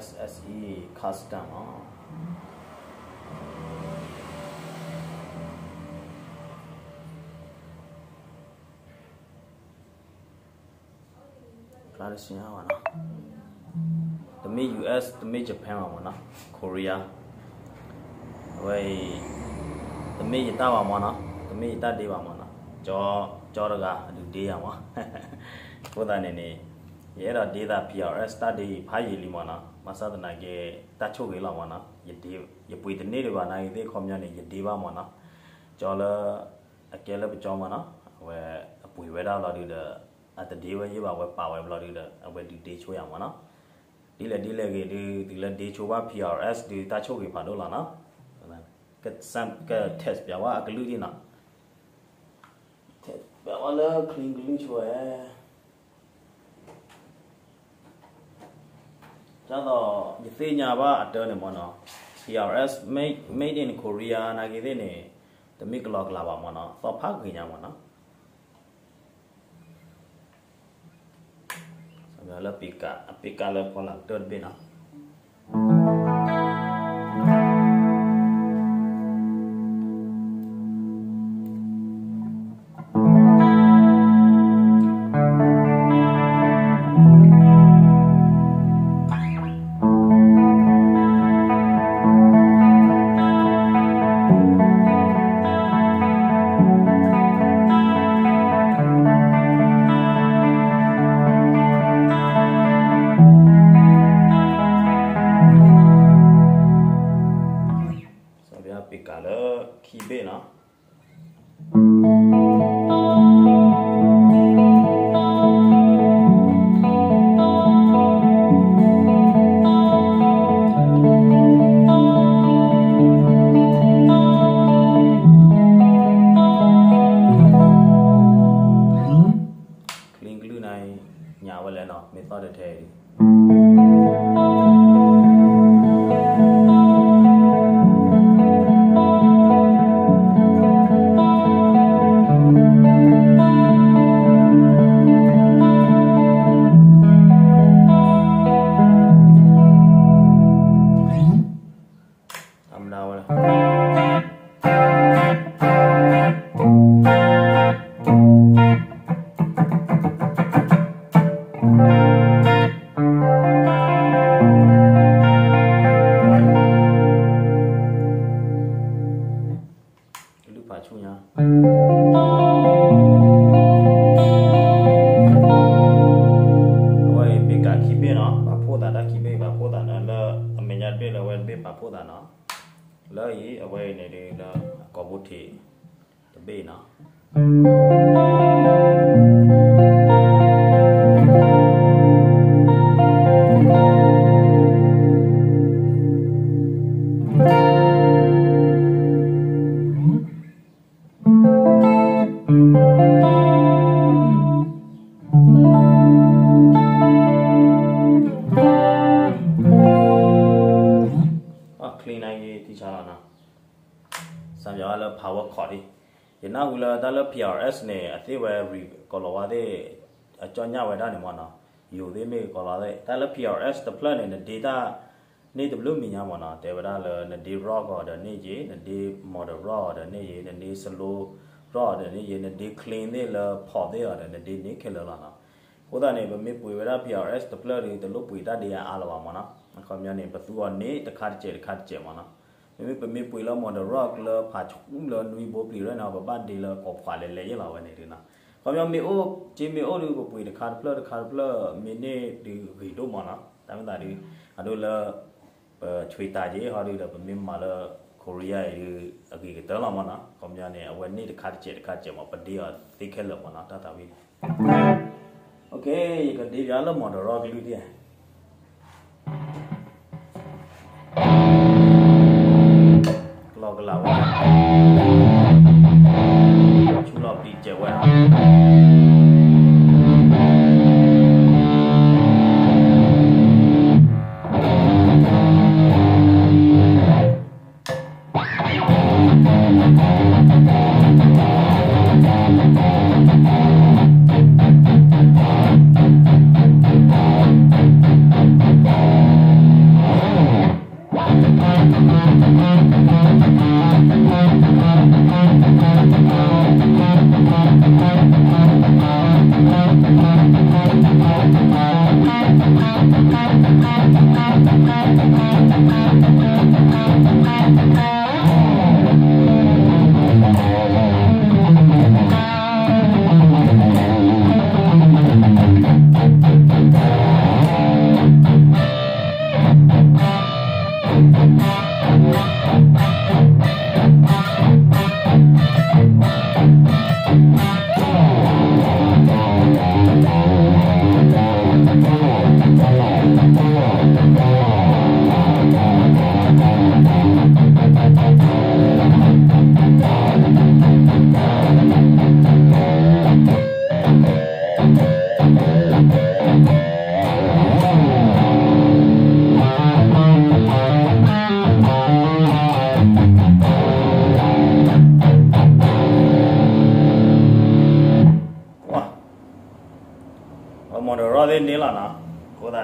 S S E Custom မး ဖျါတစှၤဝဲနီၤ, တမ့ၢ် U S တမ့ၢ် Japan ဘၣ်မးနီၤ, Korea အဝဲအံၤ တမ့ၢ်ယတၢ်ဘၣ်မးနီၤ, တမ့ၢ်ယတၢ်ဒ့ဘၣ်မးနီၤ, ကၠီတဂၤအဒုးဒ့ယၤမး, အဃိသတးန့ၣ်န့ၣ် ယအဲၣ်ဒိးဒ့သး P R S တၢ်ဒ့ဖးယံာ်လံမးနီၤ, ဘၣ်ဆၣ်သနာ်က့ တၢ်ဆိၣ်ဂ့ၤလီၤမးနီၤ, ယပှ့ၤတန့ၢ်ဒံးဘၣ်နာ်က့သ့ၣ်ခီပညီန့ၣ် ယဒ့ဘၣ်မးနီၤ, ကၠီလၢ အကဲလၢပကၠီမးနီၤ, အဝဲအပှ့ၤဝဲဒၣ်လီၤဒုးဒီး အတဒ့ဝဲယဲၢ်ဘၣ် အဝဲပာ်ဝဲဘျီဒုးဒီး အဝဲဒုးဒ့ဆိယၤမးနီၤ, ဒ်လဲၣ်ဒ်လဲၣ်ဂ့ၤဒုး တုၤလၢဒ့ဆိဘၣ် P R S ဒုး တၢ်ဆိၣ်ဂ့ၤဖးဒိၣ်လီၤနီၤ, က test ပျးဝဲအကလုၢ်ဒံးနီၤ, ပျးဝဲလၢ clean ကလုၢ်ဆိဝဲ ဒ်သိး ယသ့ၣ်ညါဘၣ်အတၢ်န့ၣ်မးနီၤ, P R S made, made in Korea နာ်က့သ့ၣ်န့ၣ် တမ့ၢ်ကလီကလီဘၣ်မးနီၤ, သီၣ်ဖးဂ့ၤညါမးနီၤ, လၢ speaker, speaker လၢဖီလာ်ကတၢၢ်တဘ့ၣ်နီၤ. စီၤဘၣ် speaker လၢ ခံဘ့ၣ်နီၤ. ကလုၢ်နၤအံၤ ညါဝဲလဲၣ်နီၤ, မ့ၢ်သီၣ်တထဲအံၤ အမနၤဝဲ ကလုၢ်ဖးဆူၣ်ညါ, အဝဲအံၤ speaker ခံဘ့ၣ်နီၤ, ပာ်ဖှိၣ်သးတၢ်ခံဘ့ၣ် ပာ်ဖှိၣ်သးနီၤ, လၢအမဲာ်ညါတဘ့ၣ်လၢအဝဲတဘ့ၣ်ပာ်ဖှိၣ်သးနီၤ, လၢအံၤ အဝဲအံၤန့ၣ်ဒုးလၢအကိာ်ဘိထံးတဘ့ၣ်နီၤ. အ clean နာ်က့ ထံဆါလီၤနီၤ, စးပၠးဝဲလၢ power chord ဒ်, ယနၢ်ဟူလၢတၢ်လၢ P R S န့ၣ် အသ့ၣ်ဝဲ re ကီၤလၤဝါသ့ၣ် အကၠီၣ်ညၣ်ဝဲဒၣ်န့ၣ်မးနီၤ, ယိၤသ့ၣ်မ့ၢ်ကီၤလၤဝါသ့ၣ် တၢ်လၢ P R S တဖျၢၣ်န့ၣ် နဒ့တၢ် န့ၢ်တဘျုးမံၤညါမးနီၤ, တဲဝဲဒၣ်လၢနဒ့ rock အီၤဒီးန့ၢ်က့ၤ, နဒ့ modern rock အီၤဒီးန့ၢ်က့ၤ, နဒ့ slow rock အီၤဒီးန့ၢ်က့ၤ, နဒ့ clean သ့ၣ်လၢ pop သ့ၣ်အီၤဒီး နဒ့န့ၢ်ခဲလၢာ်လီၤနီၤ. အဃိသတးန့ၣ် ပမ့ၢ်ပှ့ၤဝဲဒၣ် P R S တဖျၢၣ်ဒီး တလိၣ်ပှ့ၤတၢ်ဒ့အါအါလၢၤဘၣ်မးနီၤ. အခီပညီန့ၣ် ပသူအီၤန့ၢ်တခါတစဲးတခါတစဲးမးနီၤ. မ့မ့ၢ်ပမ့ၢ်ပှ့ၤလၢ modern rock လၢဖးဆူလၢနွံဘိပျံၤရဲၣ်န့ၣ် ပဘၣ်ဒ့လၢကိးဖှးလဲၤလဲၤယဲၢ်လီၤဝဲန့ၣ်ဒုးနီၤ. အခီပညီမ့ၢ်အိၣ် က့မ့ၢ်အိၣ်ဒုး ပပှ့ၤတခါတဖျၢၣ်တခါတဖျၢၣ် မ့ၢ်န့ၢ်ဒုးဂ့ၤဒိၣ်မးနီၤ. တၢ်မ့ၢ်သးဒုး အဒိလၢ ပဆွံတၢ်က့ဟီဒုးဒီး ပမ့ၢ်မၤလၢ Korea အံၤဒုး အဂ့ၤကတၢၢ်လီၤမးနီၤ. အခီပညီန့ၣ် အဝဲန့ၢ်တခါတစဲးတခါတစဲးမး ပဒ့အီၤသ့ခဲလၢာ်မးနီၤ တၢ်သးဝံၣ်န့ၣ်. ယကဒ့ပၠးလၢ modern rock ကလုၢ်ဒ် ကလီကလးဝဲ, ဆူလီၤပျံၤစဲးဝဲဧါ.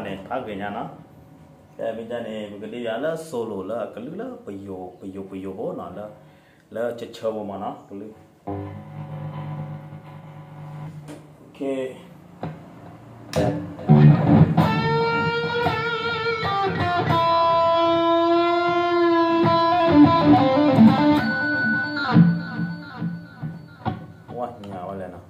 န့ၣ် ဖးဂ့ၤညါနီၤ. ဖဲမ့ၢ်ဒ်န့ၣ် ပကဒ့ယၤလၢ solo လၢအကလုၢ်လၢပယိၤ ပယိၤ ပယိၤဖိနီၤ လၢ လၢဆၢဆၢဖိမ့ၢ်နီၤ ကလုၢ် ဝဲညါဝဲလဲၣ်နီၤ. အ့ၣ် ပျါလၢ ပံၤကး လၢခၢၣ်သးတဘ့ၣ်နီၤ. ဝဲညါဝဲလဲၣ်. ဒ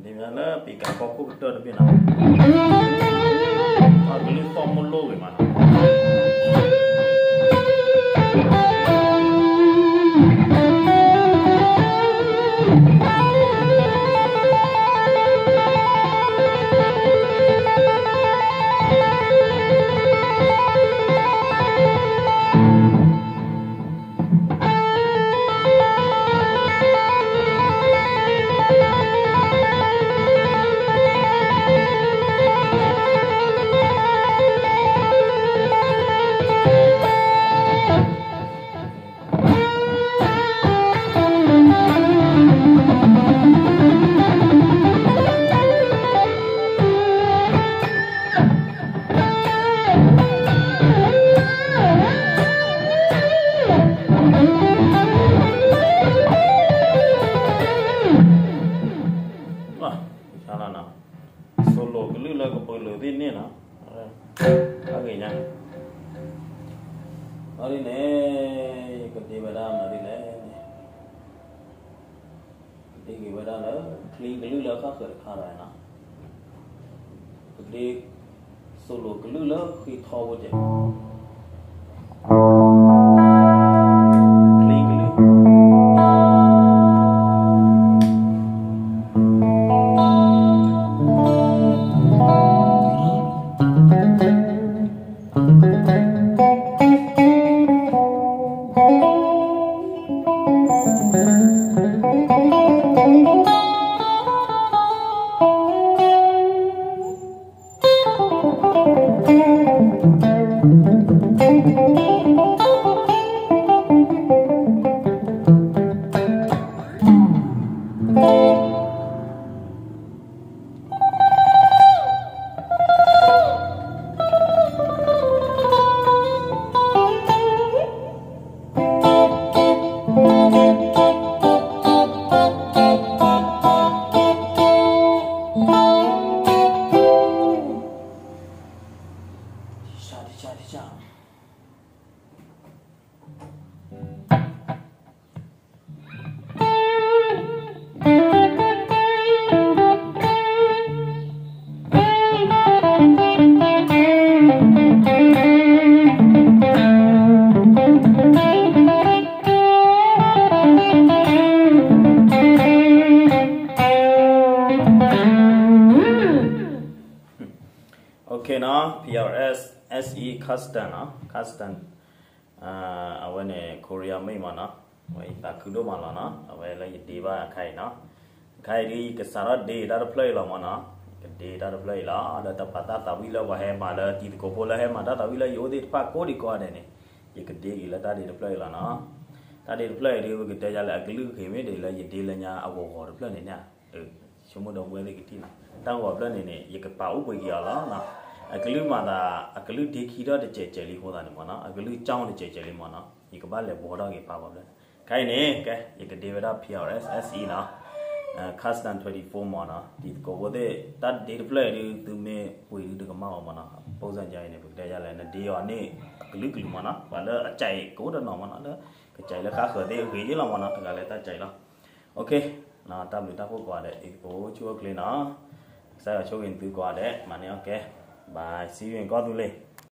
်န့ၣ်လၢပံၤကးကီၢ်ခိၣ်ကတၢၢ်တဘ့ၣ်နီၤ, အကလုၢ်သီၣ်မိၢ်လိၣ်ဂ့ၤမးနီၤ. solo ကလုၢ်လၢကပၢၤလိာ်သ့ၣ်န့ၣ်နီၤ, အဂ့ၢ်ညါ, အဒ်န့ၣ် ယကဒ့ဝဲဒၣ်မနုၤလဲၣ်န့ၣ်, ကဒ့က့ၤဝဲဒၣ်လၢ clean ကလုၢ်လၢဃၣ်ဃၢၤတခါလီၤနီၤ, ကဒ့ solo ကလုၢ်လၢဃ့ထီဖိကဲး clean ကလုၢ်. Okay နီၤ, PRS SE Custom နီၤ, Custom အဝဲန့ၣ် Korea made မးနီၤ, အဝဲယသးခုဒိၣ်မးလီၤနီၤ, အဝဲလၢယဒ့ဘၣ်အခါအံၤနီၤ, အခါအံၤဒ်ယကစးထီၣ်ဒ့တၢ်တဖျၢၣ်အံၤလီၤမးနီၤ, ကဒ့တၢ်တဖျၢၣ်အံၤလီၤ, ဒီးတၢ်ပာ်သးသးဝံၣ်လၢပှၤဟဲမၤလၢတံၤသကိးဖိလၢဟဲမၤတၢ်သးဝံၣ်လၢယအိၣ်သ့ၣ်တဖၣ်ကိးဒံးကိးဂၤဒဲးန့ၣ်, ယကဒ့က့ၤလၢတၢ်ဒ့တဖျၢၣ်အံၤလီၤနီၤ, တၢ်ဒ့တဖျၢၣ်အံၤဒ်ပကတဲယၤလၢအကလုၢ်က့ၤမ့ၢ်ဒ်လၢယဒ့လၢညါအဂီၤဂီၤတဖျၢၣ်န့ၣ်န့ၣ် ဆိကမိၣ်ဒီပုၢ်ဝဲၢ်သ့ၣ်ကထံၣ်နီၤ, တၢ်ဂီၤတဖျၢၣ်န့ၣ်န့ၣ် ယကပာ်အိၣ်ပှဲၤက့ၤအီၤလီၤနီၤ, အကလုၢ်မၤသး အကလုၢ်ဒ့ခံထီၣ်တစဲးစဲးလံအဃိသတးန့ၣ်မ့ၢ်နီၤ, အကလုၢ်ကၠီၣ်တစဲးစဲးလံမ့ၢ်နီၤ, ယကဘၣ်လဲၤဘှီထီၣ်က့ၤဖးဘၣ်ဖျၢၣ်န့ၣ်. ခဲအံၤန့ၣ် ကဲ ယကဒ့ဝဲဒၣ် P R S S E နီၤ, Custom twenty-four မ့ၢ်နီၤ, တံၤသကိးဖိသ့ၣ် တၢ်ဒ့တဖျၢၣ်အံၤဒုး သုမ့ၢ်ပှ့ၤဒုးတကမၣ်အီၤမ့ၢ်နီၤ, ပိၢ်စၢ်ယါအံၤန့ၣ် ပကတဲယါလဲၣ် နဒ့အီၤန့ၣ် အကလုာ်ကလုာ်မ့ၢ်နီၤ, ပှၤလၢအကၠဲးကအိၣ်တနီၤမ့ၢ်နီၤ, လၢကၠဲးလၢဃါဃၢၤသ့ၣ်ဂ့ၤယ့ၣ်လီၤမ့ၢ်နီၤ, တဂၤလၢတၢ်ကၠဲးလီၤ. OK, တၢ်ဘျုးတၢ်ဖှိၣ်ကိးဂၤဒဲး တံၤသကိးဆူၣ်အိၣ်ချ့နီၤ, ကစၢ်ယွၤဆိၣ်ဂ့ၤသုကိးဂၤဒဲး မၤန့ၢ်အီၣ်ကဲ, bye, see you in ကီၢ်သူလ့ၤ.